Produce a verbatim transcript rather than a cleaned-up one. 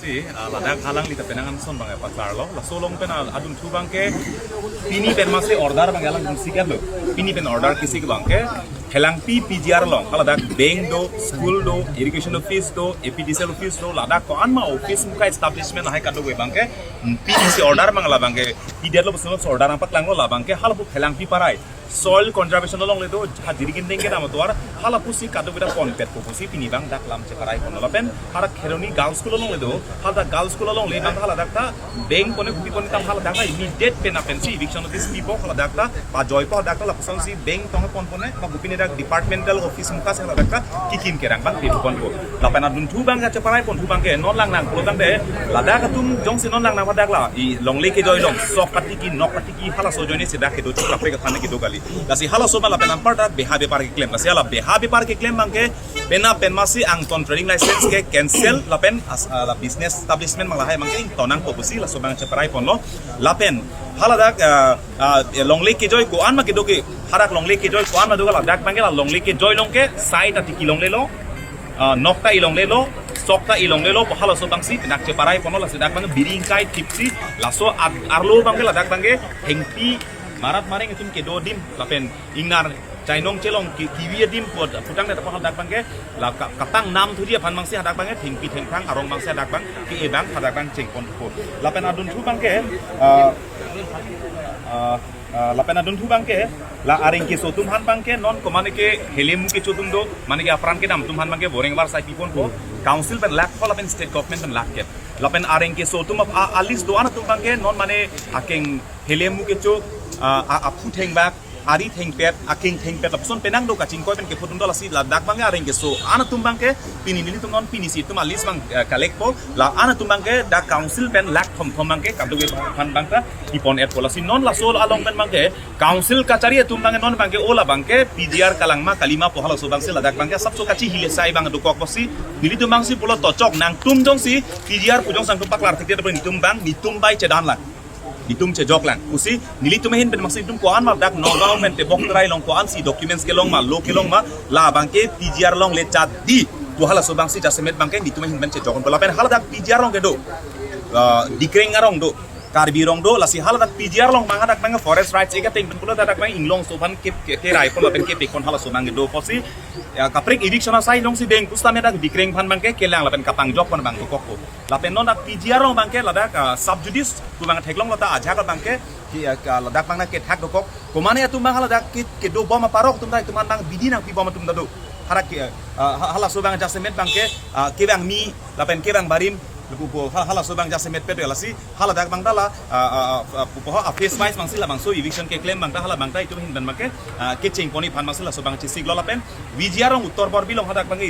Si, ah, ladak alangli ta penang anson abang paklarlo. Laso along pen, ah, adunthu abangke pini pen masi order abang alang dun sikatlo. Pini pen order kesik abangke Phelangpi P G R along, haladak bank do, school do, irrigation office do, A P D C L office do, ladak ko-an ma office mukai establishment lahai kadokave abangke, hmm, pini si order abang la abangke pidetlo, puson order abang paklanglo, la abangke halapu Phelangpi parai soil conservation alongle do, ha Jirikindeng kedam atovar, halapusi kadokave ta ponpetpo pusi pini abang dak lam cheparai ponlo. Lapen hadak Kheroni Girls School alongle do, hadak Girls School alongle abang haladak ta bank pone, kopi pone tam haladak ta immediate pen apensi eviction notice pipo, haladak ta pajoipo, hadak ta lapusonsi bank tong ponpone, ba kopi ne dak departmental office muka si haladak ta kikim kerang abang piponpo. Lapen adunthu abang kacheparai ponthu abangke non langnang pulo tangte, ladak atum jongsi non langnang hadak la, i longle kejoi along, sok katiki, nok katiki, halaso ajoine si dak kedo chuk kaprek kathan kedo kali. Lasi halaso abang lapen anparta beha bepar keklem. Lasi hala beha bepar keklem abangke penap pen masi angton trading license ke cancel lapen as-, ah, la business establishment abang lahai abangke ingtonnangpo pusi laso abang cheparai ponlo. Lapen haladak, ah, ah, longle kejoi ko-an ma kedo ke, hadak longle kejoi ko-an ma do ke, ladak abangke la longle kejoi along ke sai ta tiki longlelo, ah, nok ta ilonglelo, sok ta ilonglelo, pu halaso abangsi penap cheparai ponlo. Lasi dak abang biri ingkai tipsi, laso ad-, arlo abangke ladak abangke thengpi marat mareng atum kedo adim, lapen ingnar chainong chelong ki-, kivi adim pu-, pu tangte, tapo hadak abangke la ka-, katang nam thuji aphan abangsi hadak abangke thengpi thengphang arong abangsi hadak abang ke-e abang hadak abang chengponpo. Lapen adunthu abangke, ah, ah, ah, lapen adunthu abangke la areng keso atum aphan abangke non komane ke helemu kecho atum do, mane ke apran kedam atum aphan abangke boreng var sai piponpo. Council pen lakh pho lapen state government pen lakh kep. Lapen areng keso atum ap-, a-, a-list do-an atum abangke non mane akeng helemu kecho, ah, a-, aphu thengbak, ari thengpet, akeng thengpet, lapuson penang do, kachingkoi pen kepho atum do. Lasi ladak abangke areng keso-an atum abangke pini nelitum non pini si itum a-list abang, eh, collect po, la-an atum abangke dak council pen lakh thomthom abangke kadokave aphan abang ta ipon-etpo. Lasi non laso along pen abangke council kachari atum abangke non abangke o la abangke P G R kalang ma kali ma pu halaso abangsi ladak abangke asapso kachihile sai abang dokok pusi nelitum abangsi pulo, tochok nangtum jongsi P G R pu jongsi nangtum paklar thekte, netum abang netum bai chedan lang, netum chejok lang pusi nelitum ahin pen masi netum ko-an ma dak Nagaon pen tebok terai along ko-ansi documents kelong ma, law kelong ma, la abangke P G R alongle chot di pu halaso abangsi jasemet abangke netum ahin pen chejokpo. Lapen haladak P G R along kedo, ah, Dikreng arong do, Karbi arong do, lasi haladak P G R along abang hadak abang forest rights eka ting pen pulo, hadak abang inglongso aphan ke, ke, kerai pon lapen kepekon halaso abang kedo pusi, ya, kaprek eviction asai jongsi deng pusitame dak Dikreng aphan abangke kelang lapen kapangjok pon abang dokokpo. Lapen non dak P G R along abangke ladak, ah, sub judice pu abang theklonglo ta ajak abangke ki, ah, ka-, ladak abang na kethak dokok. Komane atum abang haladak ke, kedo bom aparok atum ta itum abang bidi nangpi bom atum ta do. Hadak ke, ah, ha-, halaso abang jasemet abangke, ah, kevang mi lapen kevang barim pu, pu, ha-, halaso abang jasemet pet lasi haladak abang ta la, ah, ah, ah, pu, pu, ah, phase wise abangsi labangso eviction keklem abang ta hala abang ta itum ahin pen abangke, ah, kecheng ponji aphan abangsi laso abang chesiklo. Lapen V G R along Uttor Borbil along hadak abangke